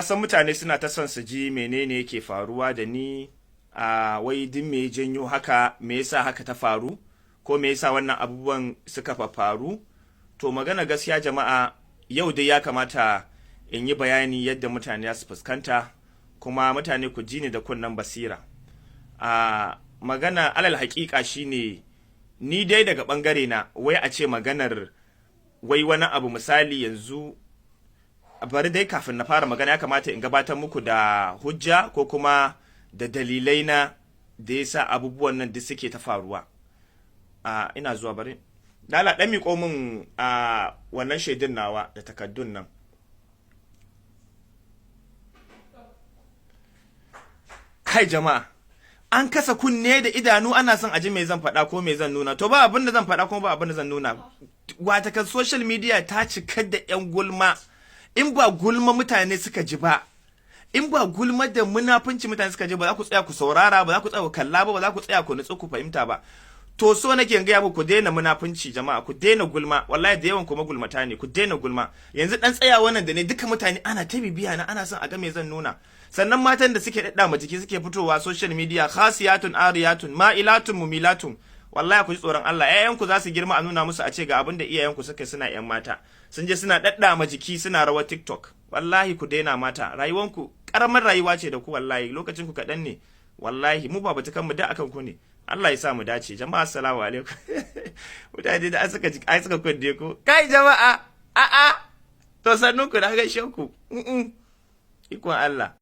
San mutane suna ta son su ji menene yake faruwa da ni, a wai duk me janyo haka, me yasa haka ta faru, ko me yasa wannan abubuwan suka faru. To, magana gaskiya jama'a, yau dai ya kamata in yi bayani yadda mutane su fuskanta, kuma mutane ku ji ni da kunnen basira. A magana alal haƙiƙa shine, ni dai daga ɓangare na, wai a ce maganar wai wani abu, misali yanzu, bari dai kafin na fara magana ya kamata in gabatar muku da hujja ko kuma da dalilai na da yasa abubuwan nan duk suke ta faruwa. A ina zuwa, bari lala dan miƙo min a wannan shaidun nawa da takaddun nan. Kai jama'a, an kasa kunne da idanu ana son aji me zan faɗa ko me zan nuna. To, ba abin da zan faɗa kuma ba abin da zan nuna. Watakan social media ta cika da 'yan gulma. In ba gulma mutane suka ji ba, in ba gulma da munafunci mutane suka ji ba, za ku tsaya ku saurara ba, za ku tsaya ku kalla ba, ba za ku tsaya ku nutsu ku fahimta ba. To, so nake gaya muku, ku daina munafunci jama'a, ku daina gulma. Wallahi da yawan kuma gulmata ne. Ku daina gulma. Yanzu dan tsaya wannan da ne, duka mutane ana ta bibiya na, ana son a ga me zan nuna. Sannan matan da suke dadda ma jiki suke fitowa social media, khasiyatun ariyatun ma'ilatun mumilatun, wallahi ku ji tsoron Allah. Ƴaƴanku za su girma a nuna musu a ce ga abin da iyayenku suka suna ƴan mata, sun je suna dadda ma jiki suna rawar TikTok. Wallahi ku daina mata, rayuwanku karamar rayuwa ce da ku. Wallahi lokacin ku kaɗan ne. Wallahi mu ba batukan mu da akan ku ne. Allah ya sa mu dace jama'a. Assalamu alaikum. Mutane da suka ji ai suka kunne ku. Kai jama'a, a a to, sannun ku da gaishe ku. Ikon Allah.